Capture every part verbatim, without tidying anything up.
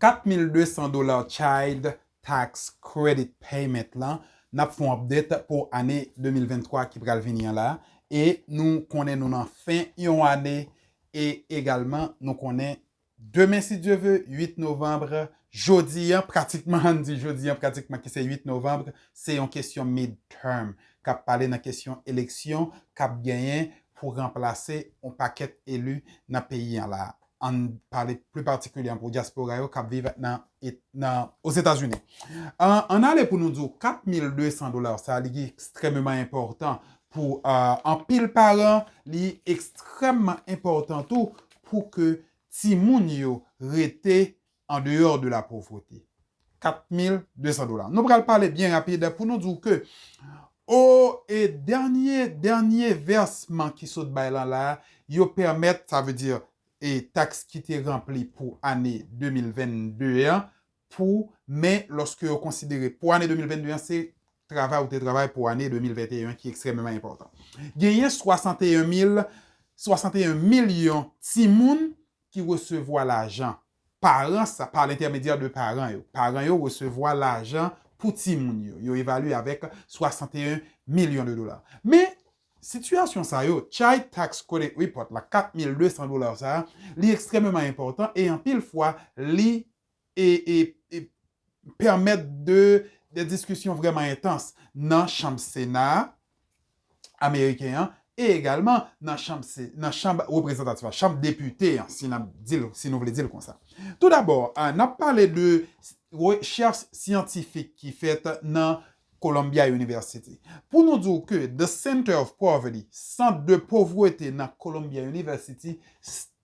Kat mil de san dola Child Tax Credit Payment lan, n ap fè yon update pou ane de mil venntwa ki pral vini an la. E nou konnen nou nan fen yon ane. E egalman, nou konnen demen, si Dye ve, uit novanm, jodi an, pratikman, ann di jodi an, pratikman, ki se uit novanm, se yon kesyon midterm, k ap pale nan kesyon eleksyon k ap genyen pou ranplase yon pakèt eli nan peyi an la. Ann pale pli patikilyèman pou dyaspora yo k ap viv nan, nan Ozetazini. An, ann ale pou nou di w kat mil de san dola sa, li ekstrèmeman enpòtan pou uh, anpil paran, li ekstrèmman enpòtan tou pou ke timoun yo rete an deyò de la pauvreté. Kat mil de san dola. Nou pral pale byen rapid pou nou di w ke o e dènye, dènye vèsman ki sot bay lan la, yo pèmèt, sa vle di, e taks ki te ranpli pou ane de mil vennde an, pou, men lòske yo konsidere pou ane de mil vennde an, se travay ou te travay pou ane de mil venteyen ki ekstrèmeman enpòtan. Genyen swasanteyen mil, swasanteyen milyon timoun ki resevwa lajan. Paran sa, pa lentèmedyè de paran yo. Paran yo resevwa lajan pou timoun yo. Yo evalye avèk swasanteyen milyon de dola. Men, sitiyasyon sa yo, Child Tax Credit Report la, kat mil de san dola sa, li ekstrèmeman enpòtan e anpil fwa, li e, e, e pèmèt de, de diskisyon vrèman entans nan chanm Sena ameriken an e egalman nan chanm, se, nan chanm reprezantatif la, chanm depite an, si, n ap di l, si nou vle di l konsa. Toudabò, a, n ap pale de rechèch syantifik ki fèt nan Columbia University. Pou nou di w ke The Center of Poverty, Sant de Povrete nan Columbia University,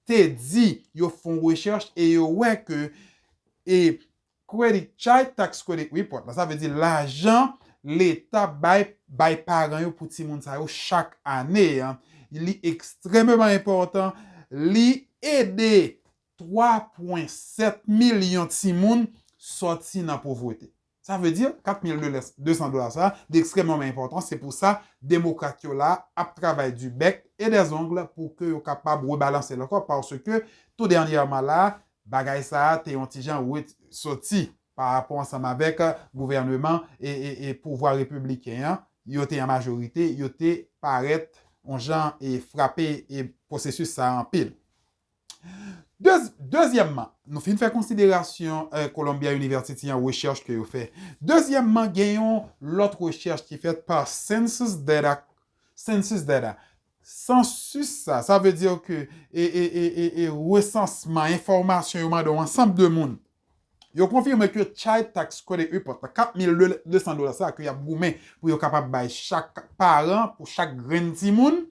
te di yo fè yon rechèch e yo wè ke e Credit, Child Tax Credit Report la, sa vle di lajan Leta bay, bay paran yo pou timoun sa yo chak ane an, li ekstrèmeman enpòtan, li ede twa pwen sèt milyon timoun sòti nan povrete. Sa vle di, kat mil de san dola sa, li ekstrèmeman enpòtan. Se pou sa, demokrat yo la ap travay du bec et des ongles pou ke yo kapab rebalanse l ankò, paske tou dènyèman la, bagay sa a te yon ti jan ret soti pa rapò ansanm avèk gouvèneman e, e, e pouvwa repibliken an. Yo te an majorite, yo te parèt yon jan e frape e pwosesis sa a anpil. Dez, dezyèmman, nou fin fè konsiderasyon eh, Columbia University an rechèch ke yo fè. Dezyèmman, gen yon lòt rechèch ki fèt pa Census Data. Census Data. Census sa, sa vle di ke e, e, e, e, e resansman, enfòmasyon yo mande yon ansanm de moun. Yo konfime ke Child Tax Credit Report, kat mil de san dola sa ke y ap goumen pou yo kapab bay chak paran, pou chak grenn timoun,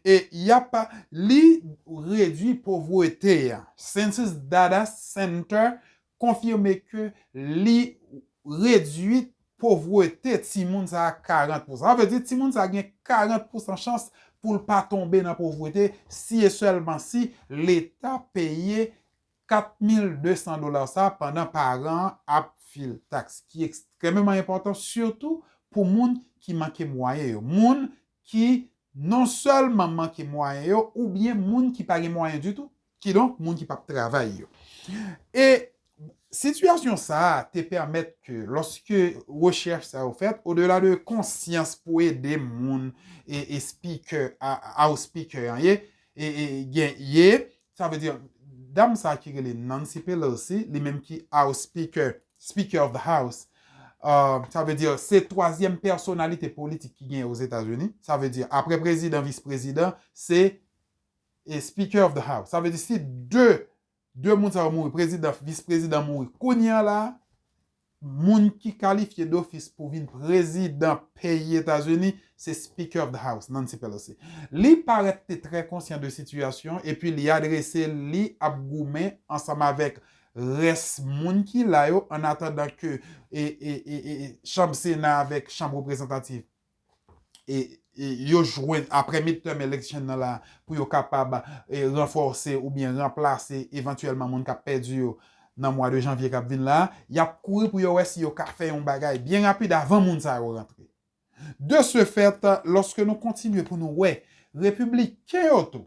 e y ap li redwi povrete a. Census Data Center konfime ke li redwi povrete timoun sa a karant pousan. Sa vle di timoun sa a gen karant pousan chans pou l pa tonbe nan povrete si e sèlman si Leta peye kat mil de san dola sa a pandan paran an ap fil taks, ki ekstrèmeman enpòtan, sitou pou moun ki manke mwayen yo, moun ki non sèlman manke mwayen yo, oubyen moun ki pa gen mwayen ditou, kidonk moun ki p ap travay yo. E sitiyasyon sa a te pèmèt ke, lòske rechèch sa yo fèt, odela de konsyans pou ede moun e, e speaker, a, House Speaker an ye, e, e gen, ye, sa vle di, dam sa ki rele Nancy Pelosi, li menm ki House Speaker, Speaker of the House, uh, sa vle di, se twazyèm pèsonalite politik ki genyen Ozetazini. Sa vle di, apre prezidan, vis prezidan, se e Speaker of the House. Sa vle di, si de, de moun sa yo mouri, prezidan, vis prezidan mouri, kounye a la, moun ki kalifye dofis pou vin prezidan peyi Etazini, se Speaker of the House, Nancy Pelosi. Li parèt te trè konsyan de sitiyasyon, epi li adrese li ap goumen ansanm avèk rès moun ki la yo, an atandan ke e, e, e, e, e, chanm Sena avèk chanm reprezantatif e, e yo jwenn apre midterm election nan la pou yo kapab e, ranfòse oubyen ranplase evantyèlman moun k ap pèdi yo nan mwa de janvye k ap vin la, y ap kouri pou yo wè si yo ka fè yon bagay byen rapid avan moun sa yo rantre. De ce fait, lòske nou kontinye pou nou wè repibliken yo tou,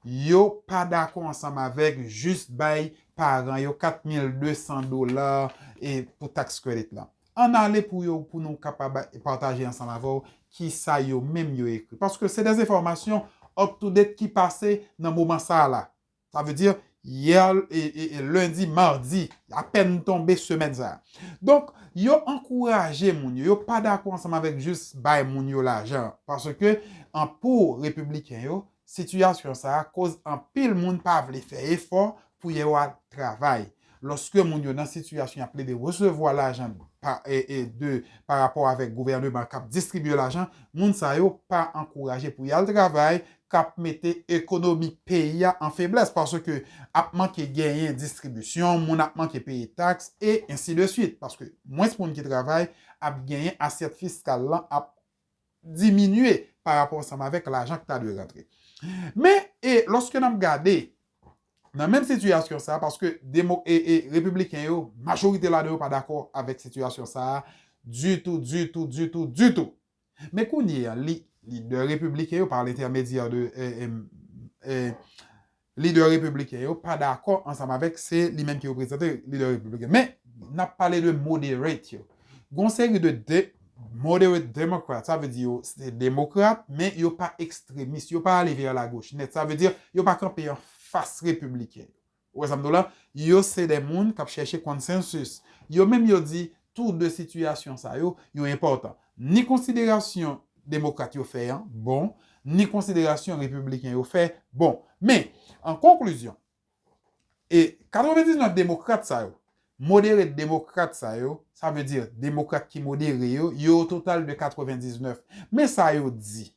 yo pa dakò ansanm avèk jis bay paran yo kat mil de san dola e pou tax credit la. Ann ale pou yo, pou nou kapab pataje ansanm avè w kisa yo menm yo ekri. Paske se de enfòmasyon up to date ki pase nan moman sa a la. Sa vle di, yè, e, e, e lendi, madi, apèn tonbe semèn sa a. Donk, yo ankouraje moun yo, yo pa dakò ansanm avèk jis bay moun yo lajan. Paske, an, pou repibliken yo, sitiyasyon sa a koz anpil moun pa vle fè efò pou yo al travay. Lòske moun yo nan sitiyasyon y ap plede resevwa lajan pa, e, e, de, pa rapò avèk gouvèneman k ap distribye lajan, moun sa yo pa ankouraje pou y al travay, k ap mete ekonomi peyi a an feblès, paske ap manke genyen distribisyon, moun ap manke peye taks, e ensi de swit, paske mwens moun ki travay ap genyen asyèt fiskal lan ap diminye pa rapò ansanm avèk lajan ki ta dwe rantre. Men, e lòske n ap gade nan menm sitiyasyon sa a, paske demo, e, e, repibliken yo, majorite ladan yo pa dakò avèk sitiyasyon sa a ditou, ditou, ditou, ditou. Men kounye a, li, lidè repibliken yo, pa lentèmedyè de, e, e, e, lidè repibliken yo, pa dakò ansanm avèk, se li menm ki reprezante lidè repibliken. Men, n ap pale de moderate yo. Gon seri de, de moderate Democrat, sa vle di yo se demokrat, men yo pa ekstremis, yo pa ale vè lagoch nèt. Sa vle di yo pa kanpe anfas repibliken yo. Ou wè sa m di w la? Yo se de moun k ap chèche konsansis. Yo menm yo di tou de sitiyasyon sa yo, yo enpòtan. Ni konsiderasyon demokrat yo fè an bon, ni konsiderasyon repibliken yo fè bon. Men, an konklizyon, e katrevendiznèf demokrat sa yo, modere demokrat sa yo, sa vle di demokrat ki modere yo, yo o total de katrevendiznèf. Men sa yo di,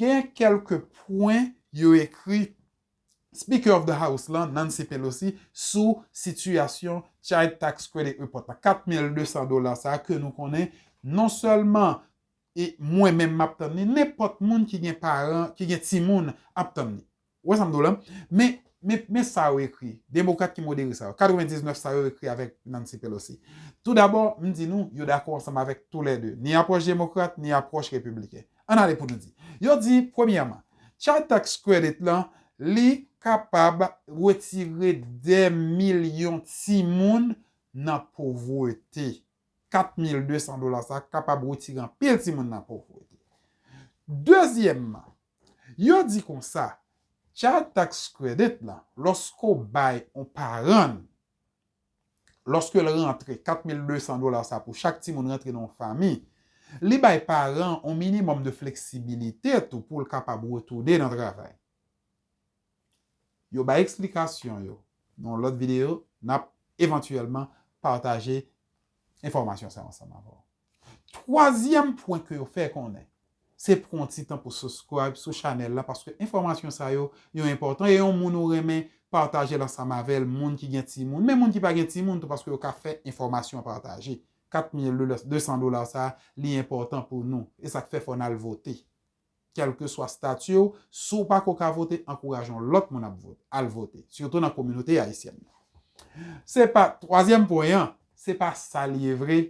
genyen kèlke pwen yo ekri Speaker of the House lan, Nancy Pelosi, sou sitiyasyon Child Tax Credit Report la, kat mil de san dola sa a ke nou konnen non sèlman e mwen menm m ap tann li, nenpòt moun ki gen paran, ki gen timoun ap tann li. Ou wè sa m di w la? Men, men, men sa yo ekri, demokrat ki modere sa yo, katrevendiznèf sa yo ekri avèk Nancy Pelosi. Toudabò, m di nou, yo dakò ansanm avèk toulède, ni apwòch demokrat, ni apwòch repibliken. Ann ale pou nou di. Yo di, premyèman, Child Tax Credit lan, li kapab retire dè milyon timoun nan povrete. Kat mil de san dola sa kapab retire anpil timoun nan povrete. Dezyèmman, yo di konsa, Child Tax Credit lan, lòske w bay yon paran, lòske l rantre kat mil de san dola sa pou chak timoun rantre nan yon fanmi, li bay paran yon minimòm de fleksibilite tou pou l kapab retounen nan travay. Yo bay eksplikasyon yo nan yon lòt videyo, n ap evantyèlman pataje enfòmasyon sa yo ansanm avè w. Twazyèm pwen ke yo fè konnen, se pran yon ti tan pou subscribe sou chanèl la, paske enfòmasyon sa yo, yo enpòtan, e yon moun ou renmen, pataje l ansanm avè l, moun ki gen timoun, men moun ki pa gen timoun tou, paske yo ka fè enfòmasyon pataje. Kat mil de san dola sa, li enpòtan pou nou, e sa k fè fò n al vote. Kèlkeswa stati w, si w pako ka vote, ankouraje yon lòt moun ap vote, al vote, sitou nan kominote ayisyèn nan. Se pa, twazyèm pwen an, se pa sa l ye vre.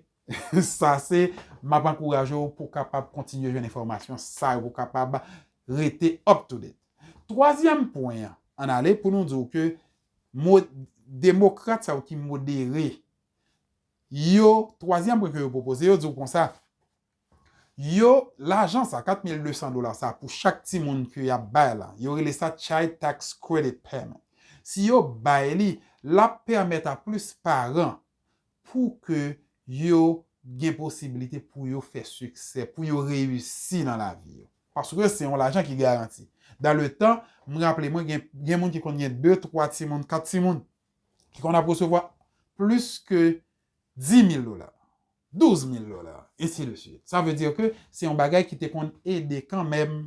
Sa se, m ap ankouraje w pou w kapab kontinye jwenn enfòmasyon sa yo, pou w kapab rete up to date. Twazyèm pwen an, ann ale pou nou di w ke mo-, demokrat sa yo ki modere yo, twazyèm pwen ke yo pwopoze, yo di w konsa, yo, lajan sa, kat mil de san dola sa, pou chak timoun ke y ap bay la, yo rele sa Child Tax Credit Payment. Si yo bay li, l ap pèmèt a plis paran pou ke yo gen posibilite pou yo fè siksè, pou yo reyisi nan lavi yo. Paske se yon lajan ki garanti. Dan le tan, m raple mwen, gen, gen moun ki konn gen de, twa timoun, kat timoun, ki konn ap resevwa plis ke dis mil dola, douz mil dola, ensi de swit. Sa vle di ke se yon bagay ki te konn ede kanmenm.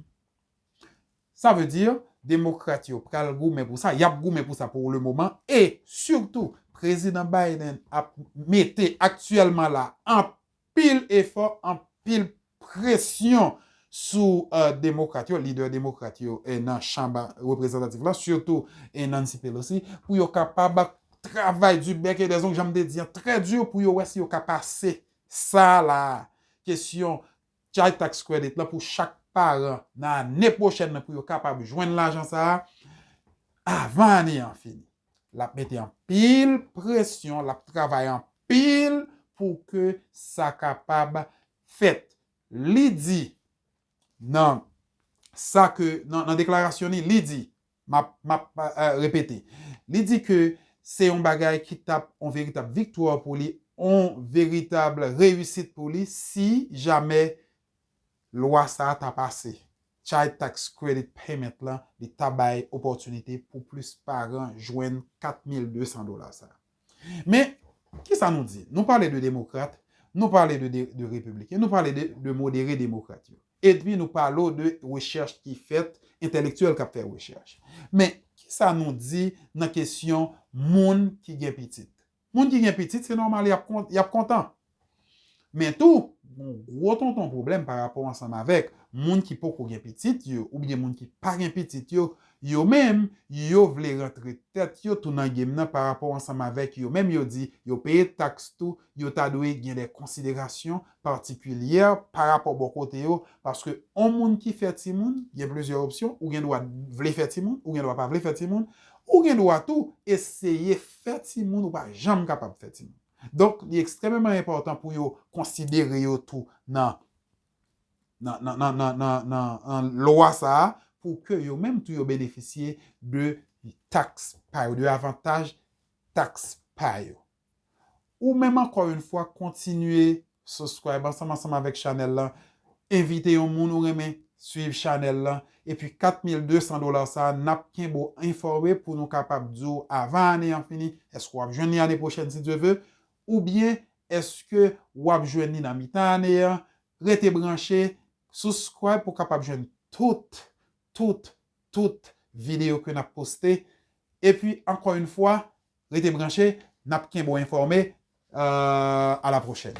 Sa vle di, demokrat yo pral goumen pou sa, y ap goumen pou sa pou le moman, e sitou, prezidan Biden ap mete aktyèlman la anpil efò, anpil presyon sou, eh, demokrat yo, lidè demokrat yo, eh, nan chanm reprezantatif la, sitou, eh, Nancy Pelosi, pou yo kapab travay du bec et des ongles, jan m te di an, trè di pou yo wè si yo ka pase sa la, kesyon Child Tax Credit la pou chak paran nan ane pwochèn nan pou yo kapab jwenn lajan sa a. avan ane an fini. L ap mete anpil presyon, l ap travay anpil pou ke sa kapab fèt. Li di nan sa ke nan, nan deklarasyon li, li di, m ap, m ap, eh, repete, li di ke se yon bagay ki t ap yon veritab viktwa pou li, yon veritab reyisit pou li si jamè lwa sa a ta pase. Child Tax Credit Payment lan, li ta bay opòtinite pou plis paran jwenn kat mil de san dola sa a. Men, kisa nou di? Nou pale de demokrat, nou pale de, de, de repibliken, nou pale de, de modere demokrat yo. Epi nou pale de rechèch ki fèt, entèlektyèl k ap fè rechèch. Men, kisa nou di nan kesyon moun ki gen pitit? Moun ki gen pitit, se nòmal, y ap kon-, y ap kontan. Men tou, yon gwo tonton pwoblèm pa rapò ansanm avèk moun ki poko gen pitit yo, oubyen moun ki pa gen pitit yo, yo menm, yo vle rantre tèt yo tou nan game nan pa rapò ansanm avèk yo menm, yo di yo peye taks tou, yo ta dwe gen de konsiderasyon patikilyè pa rapò bò kote yo, paske yon moun ki fè timoun, gen plizyè opsyon, ou gen dwa vle fè timoun, ou gen dwa pa vle fè timoun, ou gen dwa tou eseye fè timoun, ou pa janm kapab fè timoun. Donk, li ekstrèmeman enpòtan pou yo konsidere yo tou nan, nan, nan, nan, nan, nan, nan, nan lwa sa a, pou ke yo menm tou yo benefisye de taks pa yo, de avantaj taks pa yo. Ou menm, ankò yon fwa, kontinye subscribe ansanm, ansanm avèk chanèl lan, envite yon moun ou renmen swiv chanèl lan, epi kat mil de san dola sa a, n ap kenbe w enfòme pou nou kapab di w avan ane an fini, èske w ap jwenn li ane pwochèn si Dye ve, oubyen èske w ap jwenn li nan mitan ane an? Rete branche, subscribe pou w kapab jwenn tout, tout, tout videyo ke n ap poste. Epi, ankò yon fwa, rete branche, n ap kenbe w enfòme. Euh, à la prochaine.